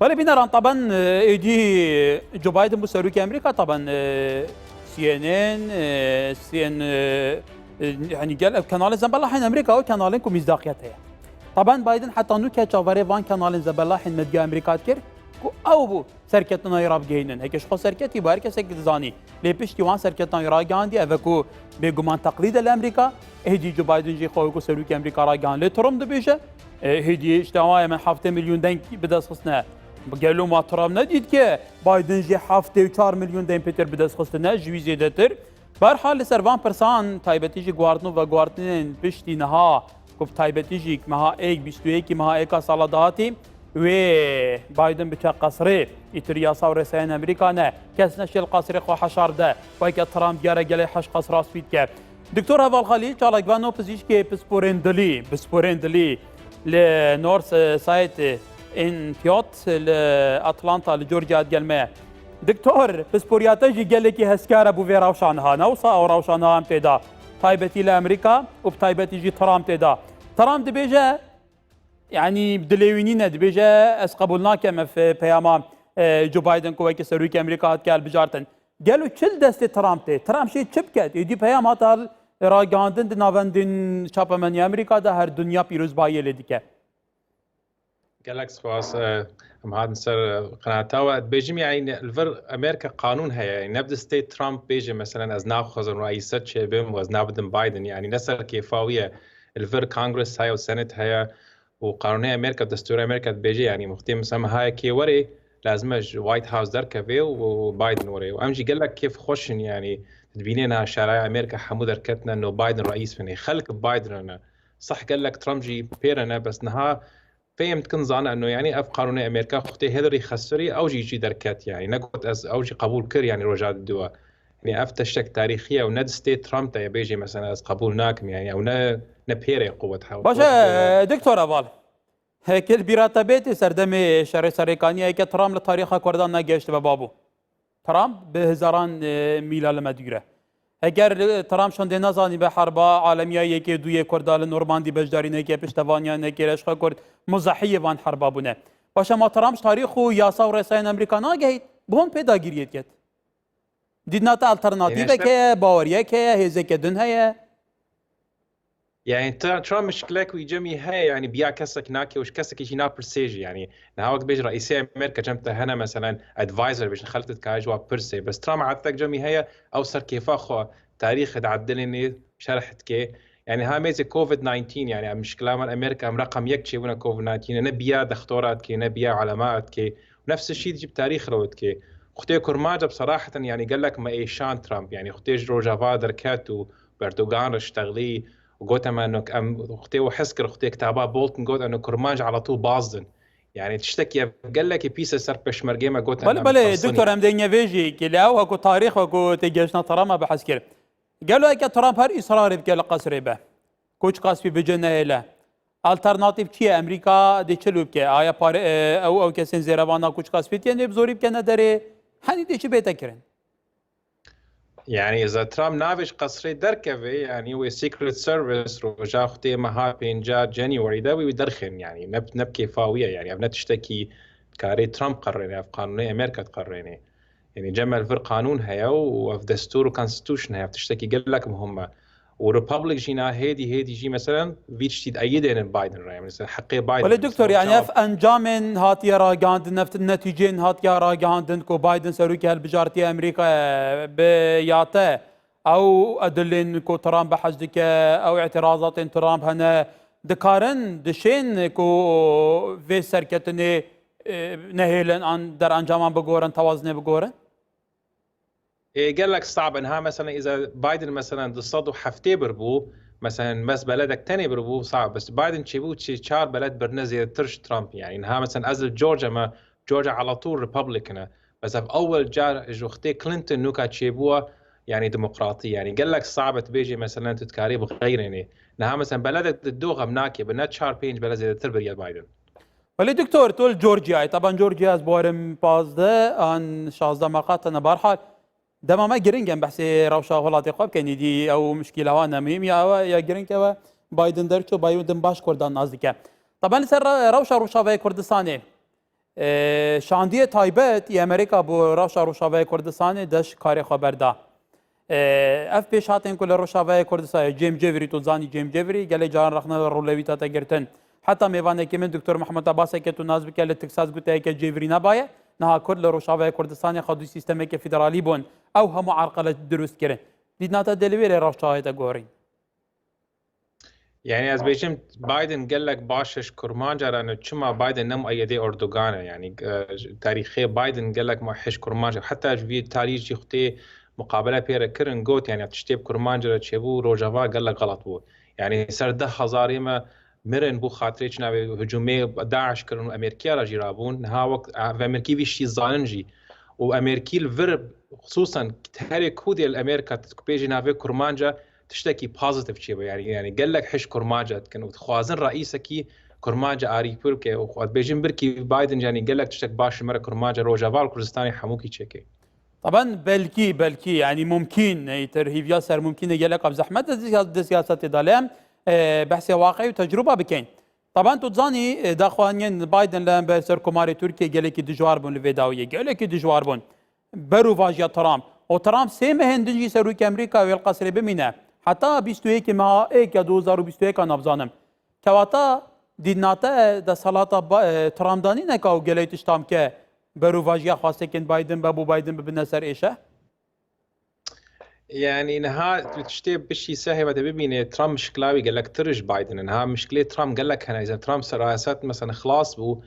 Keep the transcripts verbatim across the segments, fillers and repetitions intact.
Belê bîneran, taben, e, êdî Joe Biden bû serokê Amerîka, taben, e, C N N, e, C N N, e, e, hani gel ev kanalên zembelahên Amerîka û kanalên ku mîzdaqiyet heye. Taben Biden heta nû ke çaverê van kanalên zembelahên medya Amerîka dikir ku ew bû serketina wî rabigihînin. Heke ji xwe serketî bû, her kesek dizanî. Lê piştî wan serketinan wî ragihandî, ev e ku bêguman teqlîd e li Amerîka. Êdî Joe Biden jî xwe wekî serokê Amerîka ragihand. Lê Trump dibêje, e, êdî işte wan e, min heftê milyon deng bi dest xistine. Gelo ma Trump nedît ke Biden jî heftê û çar milyon deng pêtir bi dest xistine, ji wî zêdetir. Berhal li ser van pirsan taybetî jî guhartin û veguhartinên piştî niha ku bi taybetî jî meha êk, bîst û yekî meha êka sala dahatî wê Biden biçe qesrê, îtir yasa û rêsayên Amerîka ne, kes neşê li qesrê xwe heşar de, weke Trump diyare gelê heş qesra spî dike. Doktor Heval Xalîl, çalakvano pizîşkê pisporên dilî, pisporên dilî li North Side in Piot li Atlanta li Georgia digel me ye. Doktor, pisporiyate jî gelekî hezkar e bo vê rewşa niha, ne wisa ew rewşa niha em tê de, taybetî li Amerîka û bi taybetî jî Trump tê de. Trump dibêje, yanî dilêwînî ne, dibêje, ez qebûl nakem ev peyama, e, Joe Biden ku wekî serokê Amerîka hatike hilbijartin. Gelo çi li destê Trump tê? Trump jê çi biket? Êdî peyam hate ragihandin di navendên çapemeniya Amerîka de, her dinya pîrozbayiyê lê dike. Gelek spas, e, em hatin ser, e, qenata we. Dibêjim, yani, li vir Amerîka qanûn heye. Yani, ne bi destê Trump bêje, meselen, ez naxwazim reîset çêbim û ez nabidim Biden. Yani, ne ser kêfa wî ye. Li vir Congress heye û Senate heye û qanûnê Amerîka, destûrê Amerîka dibêje, yani, muxtê, mesela, mehayekê were, lazim e ji White House derkeve û Biden were. Û em jî gelek kêf xweş in, yani, dibînê niha şaraya Amerîka hemû derketine, no Biden reîs bine. Xelk bi Biden re ne. Seh gelek Trump jî pê re ne, bes niha fêm dikin zane eno, yani ev qanûnê Amerîka xwedê Hillary xesirî, ew jî jî derket, yani negot ez ew jî qebûl kir, yani roja diduwa. Yani ev tiştek tarîxî ye û ne destê Trump de ye bêjê mesela ez qebûl nakim, yani ew ne, ne pêrê quwet hew. Baş e, Doktor Heval. Heke li bîra te bê, tê serdemê şerê serêkaniyê heke Trump li tarîxa Kurdan negihiştibe, babû. Trump bi hezaran, e, mîla li me digire. Heger, e, Trump şandê nezanîbe herba alemiya yekê duyê Kurda li Normandî beşdarî neke, piştevaniya neke, leşxa Kurd muzahiyê van herba bûne. Paşa ma Trump tarîx û yasa û resayên Amerîka nagehît, bi hon pêdagiriyê diket. Dîtina te alternatîvek heye, baweriyek heye, hêzeke din heye? Yani Tra-, Trump mişkilek wî cemî heye, yani biya kesek nake û ji kesekî jî napirsê jî, yani niha wek bêje reîsê Amerîka cem te hene, meselen advisor bêjin, xelk dikare ji wa pirsê. Bes Trump etek cemî heye, ew ser kêfa xwe tarîxê diedilênê, şerh dike. Yani ha mêzê covid nineteen, yani em mişkila me Amerîka em reqem yek çêbûne covid nineteen, ne biya dextora dike, ne biya ulema dike. Nefs şî jî bi tarîx re dike. Xwedê kurmanc e, bi seraheten, yani gelek me êşan Trump, yani xwedê ji Rojava derket û Erdogan re ştexlî û gote me, nok em, xwedê û hez kir, xwedê kitaba Bolton got, eno kurmanc ala tû bazdin. Yani tiştekî ev gelekî pîs e ser pêşmergê me, gote Belê, em belê, bazdin. Doktor, em dê nge vê jî kê li ew, wekû tarîx, wekû têgihiştina Trump me bi hez kir. Gelo heke Trump her îsrarê bike li qesrê be, koçka spî bice nehêle, alternatîf çi ye? Amerîka dê çi lû bike? Aya pare, e, ew, ew kesên zêrevana koçka spî tiyên ê bi zorî bikene derê? Henî dê çi bête kirin? Yani, za Trump navê ji qesrê derkeve, yani, wê Secret Service roja xwedê meha pênca January de wê, wê derxên, yani, ne, ne bi kêfa wî ye, yani, ev ne tiştekî dikarê Trump qerrêne, ev qanûnê Amerîka diqerrêne. Yani, cem me li vir qanûn heye û ev destûr û constitution heye, ev tiştekî gelek muhim e. Û Republic jî na hêdî, hêdî jî, meselen, vî tiştî dieyidênin Biden re, yani, mesela, heqê Biden, Belê, mesela, Doktor, yani, ev encamên hatiye ragihandin, ev netîcên hatiye ragihandin ku Biden serokê hilbijartiya Amerîkayê bi ya te, ew edilên ku Trump behs dike, ew îtirazatên Trump hene, dikarin, dişên ku vê serketinê, e, nehêlin an derencaman bigorin, tewazinê bigorin? Ê, gelek sab in. Ha, mesela, îza Biden, mesela, du sed û heftê bir bû, mesela, bes beledek tenê bir bû, sab. Bes Biden çêbû, çi çar beled birine zêdetir ji Trump, yani. Ha, mesela, ez li Georgia me, Georgia ala tû Republican e. Bes ev ewel car ji wextê Clinton nûka çêbûwa, yani, demokratî. Yani, gelek sab e tu bêjê, mesela, tu dikarî bixeyrênê. Niha, mesela, beledek di dox em nake, bi ne çar pênc beled zêdetir biriye Biden. Belê doktor, tu li Georgiayê, taban Georgia ez bawerim pazdeh an şazdeh meqat hene. Berhal, dema me giring em behsê rewşa welatê xwe bikin, îdî ew mişkîla wan ne muhîm ya ew e, ya giring ew e, Biden derçû, Biden baş Kurdan nas dike. Taban li ser re-, rewşa Rojavayê Kurdistanê, E, şandiyê taybet yê Amerîka bo rewşa Rojavayê Kurdistanê deş karê xwe berda. E, ev pêşhatên ku li Rojavayê Kurdistanê cêmcêvirî, tu zanî cêmcêvirî, gelek caran rexne li rolevî tate girtin. Heta mêvanekî min Doktor Mehmet Abbaseke tu nas bike li Texas gote yeke cêvirî nebaye. Niha Kurd li Rojavayê Kurdistanê xwe dû sîstemeke federalî bûn. Ew hemû erqele dirust kirin. Dîtina te dê li wê rê rewş çawa te guherîn? Yani ez bêjim Biden gelek baş e ji kurmanca re, ne çima Biden ne mueyedê Erdogan e? Yani e, tarîxê Biden gelek ma hej kurmanca, heta ji vî tarî jî xutê muqabele pê re kirin, got yani tiştê bi kurmanca re çêbû Rojava gelek xelat bû. Yani ser deh hezarê me mirin bû xatirê çi navê hicûmê DAIŞ kirin û Amerkiya re jî rabûn. Niha wek ev Amerkî vî şî zanin jî û Amerkî li vir xisûsan herê ku dê li Amerka tu dikupê jî navê kurmanca tiştekî pozitif çêbe. Yani, yani gelek hej kurmanca dikin û dixwazin reîsekî kurmanca arî pir bike û xwe dibêjin birkî Biden yani gelek tiştek baş ji me re kurmanca Rojava û Kurdistanê hemûkî çêke. Taban belkî, belkî yani mumkîn, êtir hîviya ser mumkîn e gelek ev zehmet e di siya-, di siyasetê de lê em e, behsê waqe û tecrûba bikeyn. Taban tu dizanî e, daxuyaniyên Biden li hember ser komarê Tirkiyê gelekî dijwar bûn li vê dawiyê, gelekî dijwar bûn. Berovajiya Trump. O Trump sê mehên din jî serokê Amerîka wê li qesrê bimîne. Heta bîst û yekê meha êk ya du hezar û bîst û yek a nabzanim. Kewata dîdnate desthilata ba- e, Trump da nîneka û geleyî tişta bike berovajiya xwestekên Biden be bo Biden bibine ser êşe? Yani niha tu tiştê bişî sehê ve te bibînê Trump mişkila wî gelek tir ji Biden e. Niha mişkilê Trump gelek hene. Îza Trump seraset mesela xilas bû.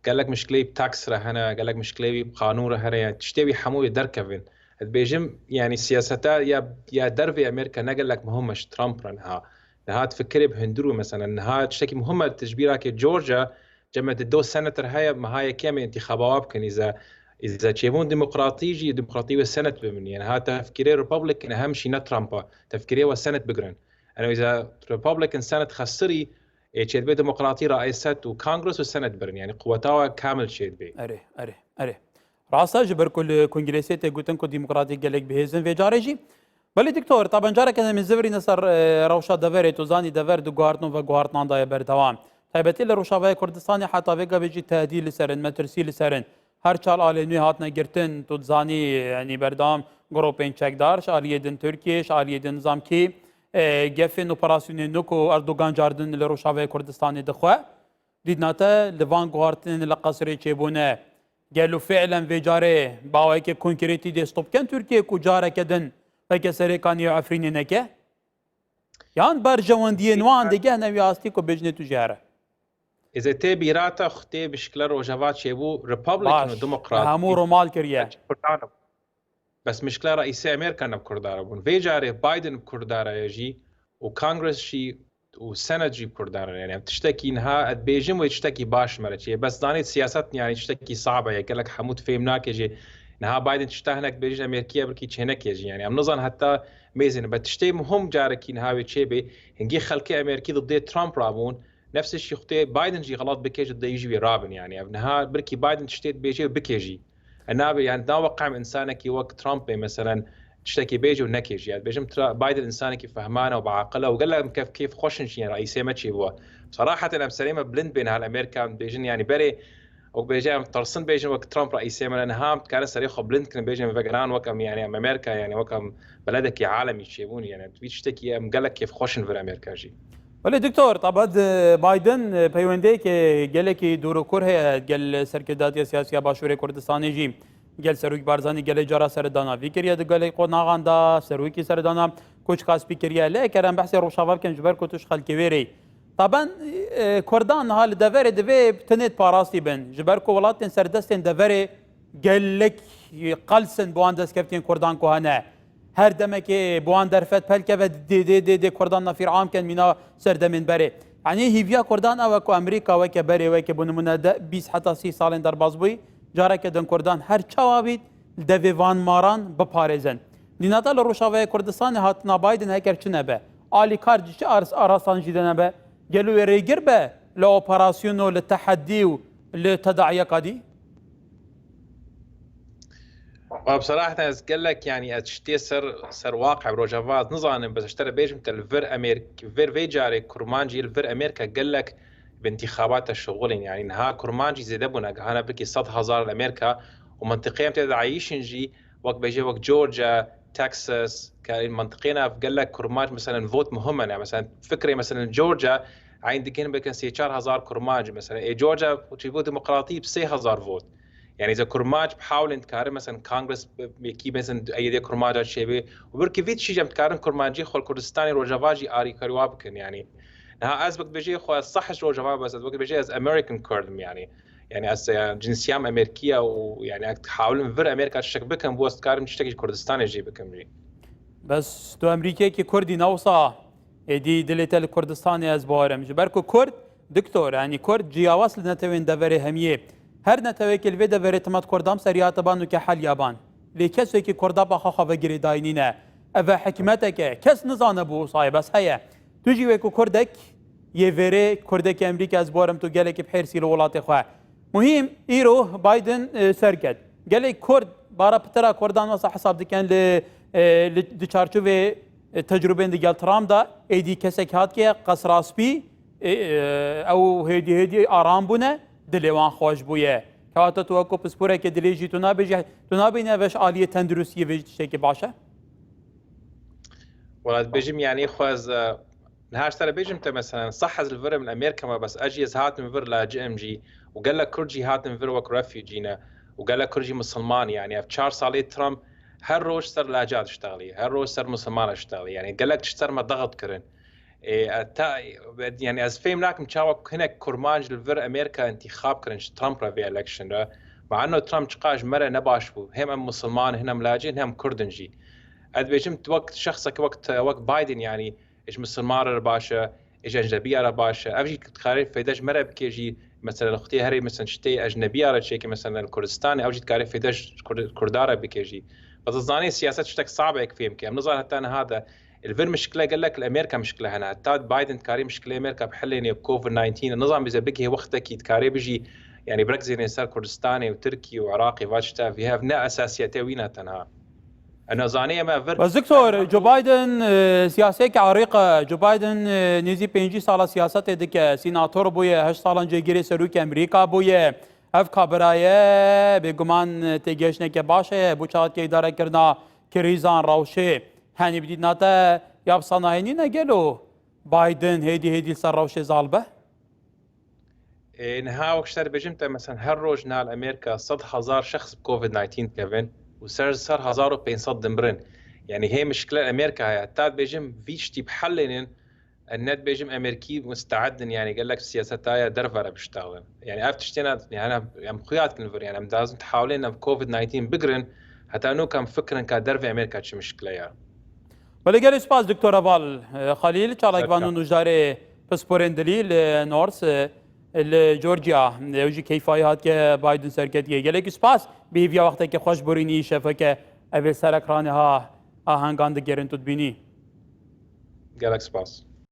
Gelek mişkilê wî bi tax re hene, gelek mişkilê wî bi qanûn re hene. Yani tiştê wî hemû wê derkevin. Ez dibêjim yani siyaseta ya, ya dervê Amerîka ne gelek muhim e ji Trump re niha. Niha tu fikirê bi hundir û mesela niha tiştekî muhim e tu ji bîra ke Georgia cem e di do senator heye, meha yekê em ê întîxaba wa bikin. Îza, îza çêbûn demokratî jî, demokratî wê senat bimînin. Yani ha tefkirê Republican hem şî ne Trump e. Tefkirê we senat bigirin. Yani îza Republican senat xesirî, ê çêdibê demokratî reîset û Congress û senat birin. Yani quweta we kamil çêdibê. Erê, erê, erê. Rast e, ji ber ku li Kongresê tê gotin ku demokratî gelek bihêzin vê carê jî. Belê doktor, taben careke din min zivirîne ser e, rewşa deverê, tu zanî dever di guhartin û veguhartinan de ye berdewam. Taybetî li Rojavayê Kurdistanê heta vê gavê jî tehdî li ser in, metirsî li ser in. Her çar alê nû hatine girtin, tu dizanî, yanî berdewam grûpên çekdar, ji aliyê din Tirkiyê, ji aliyê din nizamkî, e, gefên operasyonên nû ku Erdogan cardin li Rojavayê Kurdistanê dixwe. Dîdna te li van guhartinên li qesrê çêbûne, gelo fiilen vê carê bi awayekî konkretî dê stop ken Tirkiye ku careke din weke serêkaniyê û Efrînê neke? Yan berjewendiyên wan digehne wî astî ku bêjinê tu jê here? Êzê tê bîra te xutê bişkile Rojava çêbû Republican û Demokrat. Hemû romal kiriye. Kurdan. Bes mişkila reîsê Amerîka ne bi Kurda re bûn. Vê carê Biden bi Kurda re ye jî û Congress jî û Senate jî bi Kurda re. Yani em tiştekî niha ez dibêjim wê tiştekî baş me re çi ye. Bes zanî siyaset yani tiştekî sabe ye. Gelek hemû tu fêm nake jî. Niha Biden tişta hinek dibêje Amerîkiye birkî çêneke jî. Yani em nizan heta mêzin. Be tiştê muhim carekî niha wê çêbê. Hingî xelkê Amerîkî didê Trump rabûn. Nefsê şîxtê Biden jî xelat bike ji dê jî wê rabin yani. Ev niha birkî Biden tiştê dibêje û bike jî. E, nabe, yani, naweqem insanekî wek Trump bê, meselen, tiştekî bêje û nekê jî. Yani, bêjim, Tra- Biden insanekî fehmane û bi aqil e û gelek em kef kêf xweş in jî, yani, reîsê me çêbû. Seraheten em serê me bilind bên hal Amerîka, em bêjin, yani, berê, wek bêje, em tirsin bêjin, wek Trump reîsê me ne, niha em dikarin serê xwe bilind kirin, bêjin, em vegeran, wek em, yani, em Amerîka, yani, wek em beledekî alemî çêbûn, yani, vî tiştekî em gelek kêf xweş in vir Amerîka jî. Belê doktor, taban Biden e, peywendiyeke gelekî dûr û kûr heye gel serkirdatiya siyasî ya Başûrê Kurdistanê jî. Gel Serok Barzanî gelê cara seredana vî kiriye di gelê qonaxan de, Serokî seredana koçka spî kiriye. Lê eker em behsê Rojava bikin ji ber ku tu ji xelkê wê rê. Taban e, Kurdan niha li deverê divê tenê parastî bin. Ji ber ku welatên serdestên deverê gelek qels in bi wan destkeftiyên Kurdan ku hene. Her demekê bi wan derfet pelkeve dê dê dê dê Kurdan nafîr am ken mîna serdemên berê. Yanî hîviya Kurdan ew e ku Amerîka weke berê weke bi nimûne de bîst heta sî salên derbas bûyî, careke din Kurdan her çawa bît li devê van maran biparêzin. Dînata li Rojavayê Kurdistanê hatina Biden heker çi nebe, alîkar ji çi ars- arastan jî de nebe, gelo wê rêgir be li operasyon û li tehedî û li tedaiyeka dî? Wa bi seraheten ez gelek, yani, ez tiştê ser, ser waqe bi Rojava ez nizanim, bes ji te re bêjim te li vir Amerîk-, vir vê carê kurmancî li vir Amerîka gelek bi intixabata şixulin. Yanî niha kurmancî zêde bûne, gihane belkî sed hezar li Amerîka û mintiqeyê em tê de dayîşin jî, wek bêje wek Georgia, Texas, ke mintiqeyên ev gelek kurmanc, meselen, vot muhim in. Meselen, fikrê, meselen, Georgia, eyn dikin bikin sê çar hezar kurmanc, meselen. Ê Georgia çîbû demokratî bi sê hezar vot. Yanî, ze kurmanc bi hewlên dikarin, meselen, Congress, yekî, meselen, eyedê kurmanca çêbê. Û bir kivî tişî em dikarin kurmancî xwe li Kurdistanê Rojava jî arîkarî wa bikin, yanî. Niha ez wek dibêjê xwe sahij Rojava bes, ez wek dibêjê ez American Kurd im, yanî. Yanî, ez, e, cinsiyam Amerîkî ye û, yanî, ez dihawlim vir Amerîka tiştek bikim, bo ez dikarim tiştekî ji Kurdistanê jî bikim jî. Bes tu Amerîkiyekî Kurdî ne wisa êdî dilê te li Kurdistanê ez bawerim. Ji ber ku Kurd, Doktor, yanî Kurd ciyawaz li netewên deverê hemiyê. Her netewekê li vê deverê temat Kurdan seriyate ban û keheliya ban. Lê kesekî Kurda baxa xwe vegirê dayî nîne. Ev e hikmeteke. Kes nizane bû sayê bes heye. Tu jî wekî Kurdek yê vêrê, Kurdekî Amerîka ez bawerim tu gelekî bi hêrsî li welatê xwe. Muhîm, îro Biden, e, serket. Gelek Kurd, bara pitira Kurdan wesa hesab dikin li, e, li, di çarçovê, e, tecrûbên digel Trump de, êdî kesek hatiye Qesra Spî, e, e, ew hêdî hêdî aram bûne, dilê wan xweş bûye. Kewata tu wekû pisporeke dilê jî tu nabêjî, tu nabînî ev ji aliyê tenduristiyê vê jî tiştekî baş e? Wela dibêjim, yanî xwe ez, e, niha ji te re bêjim te, meselen, sah ez li vir im li Amerîka me, bes ez jî ez hatim vir lacî im jî û gelek Kurd jî hatin vir wek refugee ne û gelek Kurd jî misilman, yanî ev çar salê Trump her roj ser laca diştexilî, her roj ser misilmana diştexilî, yanî gelek tişt ser me daxit kirin. Ê, e, ta, yanî ez fêm nakim çawa hinek kurmanc li vir Amerîka intîxab kirin ji Trump re vê election re. Ma eno Trump çiqa ji me re nebaş bû. Hem em misilman, hem em lacê, hem Kurd in jî. Ez dibêjim tu wek şexsek wek, wek Biden, yanî ji misilman re baş e, ji ecnebiya re baş e. Ev jî dikare feyde ji me re bike jî, mesela li xutê herê, mesela tiştê ecnebiya re çêke, mesela li Kurdistanê, ev jî dikare feyde ji Kur-, Kurda re bike jî. Bes ez zanî siyaset tiştek sabe yek fêm ke. Em nizan heta niha de li vir mişkile gelek li Amerîka mişkile hene. Heta Biden dikarî mişkilê Amerîka bi helê nê covid nineteen. Nizan bize bigihê wextekî dikarê bijî, yanî brexitên ser Kurdistanê û Tirkî û Iraqê va tişta vî hev ne esasiyete wî ne tenha. Ena zanê em vir. Bes Doktor, Joe Biden, e, siyaseyeke erîq e. Joe Biden, e, nêzî pêncî sala siyasetê dike. Sînator bûye, heşt salan cêgirê serokê Amerîka bûye. Ev kabiraye, bêguman, e, têgihiştineke baş heye. Bo çaxetke îdarekirina krîzan rewşê. Henî bi dîtina te ya bi sanahê nîne gelo Biden hêdî hêdî li ser rewşê zal be? Ê, niha wek ji te re bêjim te, mesela her roj niha li Amerîka sed hezar şexs bi covid nineteen dikevin û ser, ser hezar û pênc sed dimirin. Yanî hê mişkile Amerîka heye. Heta dibêjim vî tiştî bihelênin, e, ne dibêjim Amerîkî musteed in, yanî gelek siyaseta ye derve re biştexilin. Yanî ev tiştê ne, yanî em xuya dikin vir, yanî em dixwazin tihawlên ev covid nineteen bigirin, heta nû em fikirin ka dervê Amerîka çi mişkile ye. Belê, gelek spas Doktor Heval, e, Xelîl, çalakvan û nûjdarê pisporên dilî li North, e, li Georgia, e, ew jî keyfayî hat ke Biden serketiye. Gelekî spas, bi hêviya wexteke xweş borînî şefeke ev ê ser ekranê ha ahengan digerin tu dibînî. Gelek spas.